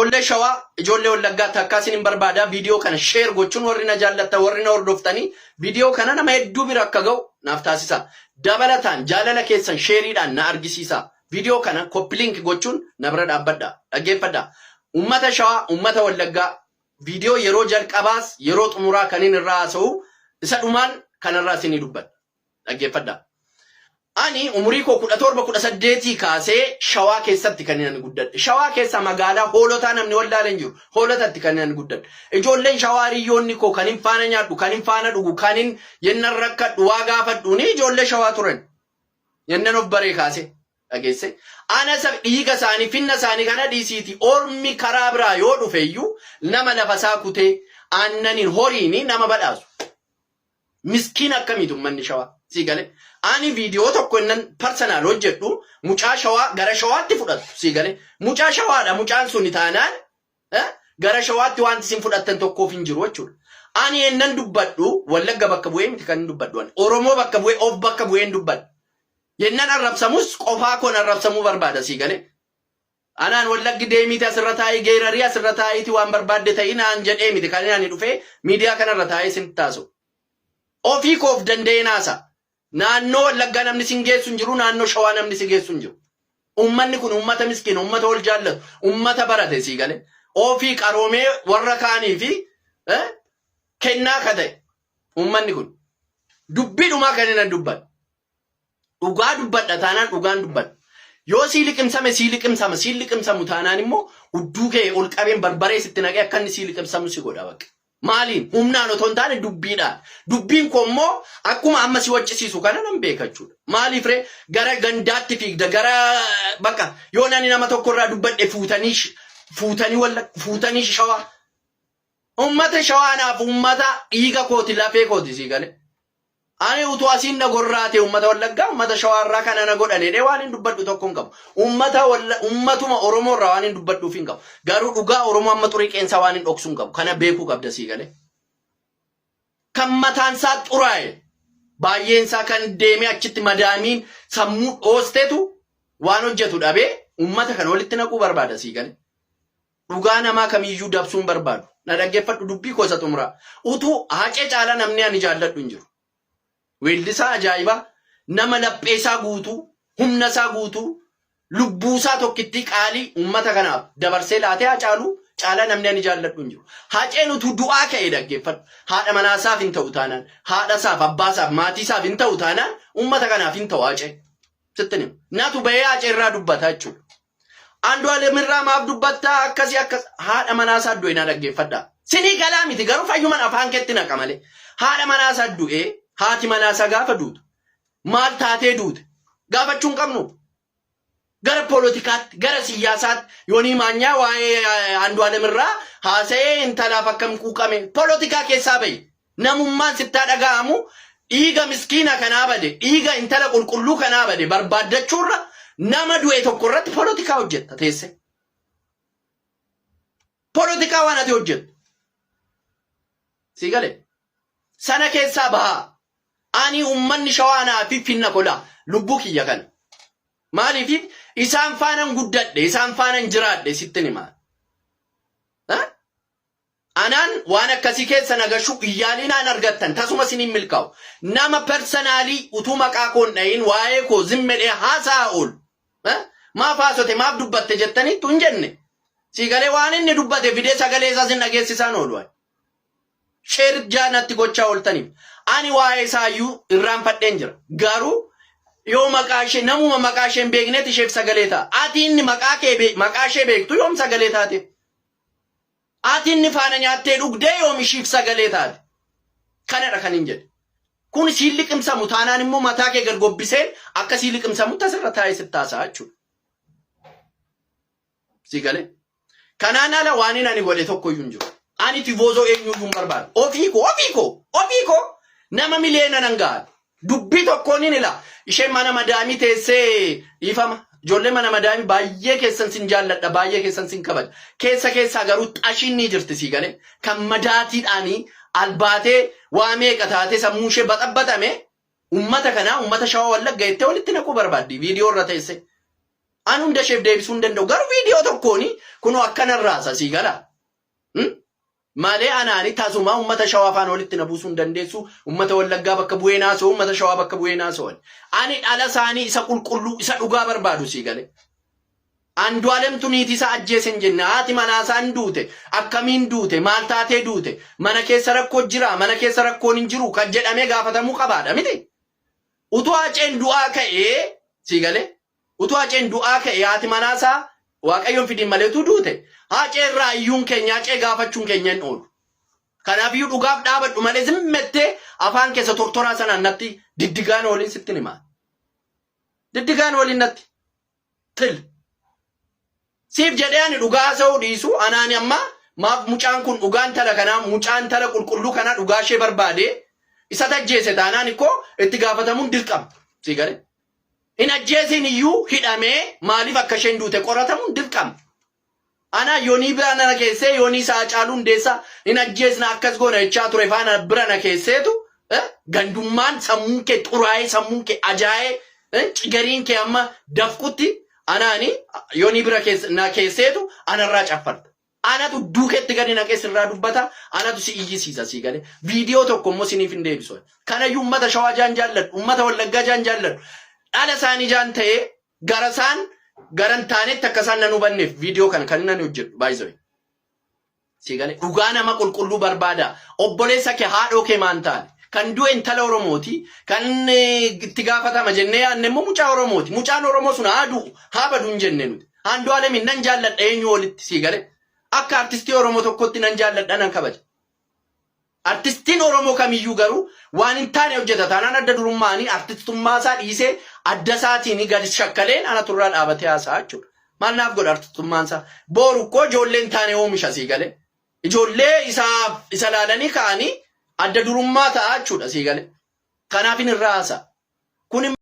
Ijoollee Shawaa, ijoollee Wallaggaa takkaa isin hin barbaada. Viidiyoo kana share gochuun warri na jaallattan, warri na hordoftanii viidiyoo kana nama hedduu bira akka ga'u naaf taasisa. Dabalataan jaalala keessan sheeriidhaan na argisiisa. Viidiyoo kana copy link gochuun na bira dhaabbadha. Dhaggeeffadha. Uummata Shawaa, uummata Wallaggaa viidiyoo yeroo jalqabaas yeroo xumuraa kan inni irraa haasa'u isa dhumaan kanarraa isinii dubbadha. Dhaggeeffadha. Ani umurii koo 17 18 kaasee Shawaa keessatti kan ani guddadhe. Shawaa keessa magaalaa Hoolotaa namni wallaale hin jiru. Hoolotatti kan ani guddadhe. Ijoolleen Shawaa hiriyoonni koo kan hin faana nyaadhu, kan hin faana dhugu, kan hin yennan rakkadhu, waa gaafadhu ni ijoollee Shawaa turan. Yennan of baree kaasee. Dhageesse. Ana isa dhiiga isaanii finna isaanii kana dhiisiiti ormi karaa biraa yoo dhufe iyyuu nama lafa isaa kutee aannaniin horiini nama badhaasu. Miskiin akkamiitu ummanni Shawaa? Sii gale? Ani viidiyoo tokko innan personal hojjedhu mucaa Shawaa gara Shawaatti fudhattu. Sii gale? Mucaa Shawaadha mucaan suni taanaan eh, gara Shawaatti wanti isin fudhattan tokkoof hin jiru jechuudha. Ani ennan dubbadhu Wallagga bakka bu'ee miti kan hin dubbadhu ani. Oromoo bakka bu'ee of bakka bu'ee hin dubbadhu. Yennan arrabsamus qofaa koon arrabsamuu barbaada sii gale. Anaan Wallaggi deemiiti asirra taa'ii geerarii asirra taa'iiti waan barbaadde ta'i naan jedhee miti kan ani dhufee miidiyaa kanarra taa'ee isin taasa'u. Ofii koof danda'ee naasa. Naannoo Wallaggaa namni sin geessu hin jiru, naannoo Shawaa namni si geessu hin jiru. Uummanni kun uummata miskiina, uummata wal jaallatu, uummata barate sii gale. Ofii qaroomee warra kaanii fi kennaa ka ta'e uummanni kun. Dubbii dhumaa kan inni dubbadhu. Dhugaa dubbadha taanaan dhugaan dubbadha. Yoo sii liqimsame sii liqimsama, sii liqimsamu taanaan immoo udduu kee ol qabeen barbaree sitti naqee akka inni sii liqimsamu si godha bakka. Maaliin? Humnaan otoo hin taane dubbiidhaan. Dubbiin koo immoo akkuma amma si waccisiisu kana nan beeka jechuudha. Maaliif ree gara gandaatti fiigda gara bakka yoo nani nama tokko irraa dubbadhe fuutanii fuutanii walla fuutanii Shawaa. Uummata Shawaa naaf uummata dhiiga kooti lafee kooti sii galee. Ani utuu asiin na gorraatee uummata Wallaggaa, uummata Shawaa irraa kana na godhan jedhee waan hin dubbadhu tokko hin qabu. Uummata Walla- Uummatuma Oromoo irraa waan hin dubbadhuuf hin qabu. Garuu dhugaa Oromoo amma xurii qeensaa waan hin dhoksu hin qabu. Kana beekuu qabda sii galee. Kan mataan isaa xuraa'e baay'een isaa kan deemee achitti madaamiin sammuu dhoostetu waan hojjetu dhabee uummata kana walitti naquu barbaada sii galee. Dhugaa namaa kamiyyuu dabsuu hin barbaadu. Na dhaggeeffadhu dubbii koo isa xumuraa. Utuu Haacee caalaa namni ani jaalladhu hin jiru. Weellisaa ajaa'ibaa, nama lapheesaa guutuu, humnasaa guutuu, lubbuusaa tokkittii qaalii uummata kanaaf dabarsee laatee Haacaaluu caalaa namni ani jaalladhu hin jiru. Haaceen utuu du'aa ka'ee dhaggeeffadhu. Haadha manaasaaf hin ta'u taanaan, haadhasaaf, abbaasaaf, maatiisaaf hin ta'u taanaan uummata kanaaf hin ta'u Haaceen. Sittin hima. Natu bahee Haacee irraa dubbata jechuudha. Andu'aalem irraa maaf dubbattaa akkasii akkas haadha manaa isaa du'e na dhaggeeffadhaa. Sinii galaa miti garuu fayyuman afaan keetti naqa malee. Haadha manaa isaa du'ee haati manaa isaa gaafa duutu maal taatee duute gaafachuu hin qabnu. Gara poolotikaatti gara siyaasaatti Yoonii Maanyaa waa'ee Andu'aalem irraa haasa'ee intalaaf akkam quuqame poolotikaa keessaa bahi. Namummaan sittaa dhaga'amu dhiiga miskiina kanaa bade, dhiiga intala qulqulluu kanaa bade barbaaddachuurra nama du'e tokko irratti polotikaa hojjetta teesse. Polotikaa waan ati hojjettu. Sii galee? Sana keessaa bahaa. Ani ummanni Shawaa naa fi finna kolaa lubbuu kiyya kana. Maaliif isaan faanan guddadhe, isaan faanan jiraadhe sittin himaa. Anaan waan akkasii keessa na gashuu hin yaalinaa hin argattan tasuma isin hin milkaa'u. Nama personally utuu maqaa koo hin dhahin waa'ee koo zim jedhee haasa'aa oolu. Eh? Maaf haasote maaf dubbatte jettaniittu hin jenne. Sii galee waan inni dubbate fidee sagalee isaas hin dhageessisaan oolu. ani. Sheer jaa natti gochaa ooltaniif. Ani waa'ee isaa iyyuu irraanfadheen jira. Garuu yoo maqaa ishee namuma maqaa ishee hin beeknetti isheef sagalee ta'a. Ati inni maqaa kee bee- maqaa ishee beektu yoom sagalee taate? Ati inni faana nyaattee dhugdee yoom ishiif sagalee taate? Kanadha kan hin jedhe. Kun siin liqimsamu taanaan immoo mataa kee gad gobbiseen akka sii liqimsamutti asirra taa'ee sitti haasa'a jechuudha. Sii galee? Kanaan ala waan inni ani godhe tokko iyyuu hin jiru. Ani tivoozoo eenyuyyuu hin barbaadu. Ofii koo, ofii koo, ofii koo nama miliyoona nan ga'a. Dubbii tokkoon hin ila. Isheen mana madaamii teessee dhiifama. Ijoollee mana madaamii baay'ee keessan sin jaalladha, baay'ee keessan sin kabaja. Keessa keessaa garuu xashiin ni jirti sii galee. Kan madaatiidhaanii albaatee waa meeqa taatee sammuu ishee baxabbaxame uummata kanaa uummata Shawaa Wallagga jettee walitti naquu barbaaddi viidiyoo irra teessee. An hunda isheef deebisuu hin danda'u. Garuu viidiyoo tokkoon kunoo akkanarraasa sii gala. Malee anaani tasuma uummata Shawaa faana walitti na buusuu hin dandeessu. Uummata Wallaggaa bakka bu'ee naasa'u, uummata Shawaa bakka bu'ee naasa'u. Ani dhala isaanii isa qulqulluu, isa dhugaa barbaadu sii galee. Andu'aalemtu niitii isaa ajjeese hin jenne. Haati manaa isaa hin duute. Akkamiin duute? Maal taatee duute? Mana keessa rakkoo jira? Mana keessa rakkoon hin jiru? Kan jedhamee gaafatamuu qabaadha miti. Utuu Haceen du'aa ka'ee sii galee. Utuu Haceen du'aa ka'e haati manaa isaa Waaqayyoon fidiin malee utuu duute Hacee irraa iyyuun keenya Hacee gaafachuun keenya hin oolu. Kanaafiyyuu dhugaaf dhaabadhu malee zimmettee afaan keessa tortoraa sanaan natti diddigaan waliin sittin himaa. Diddigaan waliin natti til. Siif jedhee ani dhugaa haasa'uu dhiisu anaani amma maaf mucaan kun dhugaa intala kanaa mucaa intala qulqulluu kanaa dhugaa ishee barbaade isa tajjeese taanaan ikkoo itti gaafatamuun dirqama. Sii galee. Hin ajjeesiin iyyuu hidhamee maaliif akka isheen duute qoratamuun dirqama. Anaa yoonii bira na keessee yoonii isaa Hacaaluu Hundeessaa hin ajjeesna akkas goona jechaa ture faana bira na keesseetu gandummaan sammuun kee xuraa'ee sammuun kee ajaa'ee cigariin kee amma dafqutti anaani yoonii bira na keesseetu anarraa caffarta. Anatu duukeetti gadi naqee sirraa dubbata anatu si iyyisiisa sii galee. Viidiyoo tokko immoo siniif hin deebisu. Kanayyuu uummata Shawaa jaan jaalladhu uummata Wallaggaa jaan jaalladhu dhala isaanii jaan ta'ee gara isaan gara hin taanetti akka isaan nan hubanneef viidiyoo kana kan inni hojjedhu baay'isee. Sii galee dhugaa nama qulqulluu barbaada. Obboleessa kee haadhoo kee maan taane. Kan du'e intala Oromooti. Kan itti gaafatama jennee yaadne immoo mucaa Oromooti. Mucaan Oromoo sun haa du'u haa badu hin jenne nuti. Andu'aalemiin nan jaalladha eenyu olitti sii galee. Akka artistii Oromoo tokkotti nan jaalladha nan kabaja. Artistiin Oromoo kamiyyuu garuu waan hin taane hojjeta taanaan adda durummaanii artistummaa isaa dhiisee adda isaatiin gadi shakkaleen ana turraa dhaabatee haasa'a jechuudha. Maal naaf godha artistummaan isaa? Booru koo ijoollee hin taane oomisha sii galee. Ijoollee isaaf isa laalanii ka'anii adda durummaa ta'a jechuudha sii galee. Kanaaf hin irraa haasa'a. Kun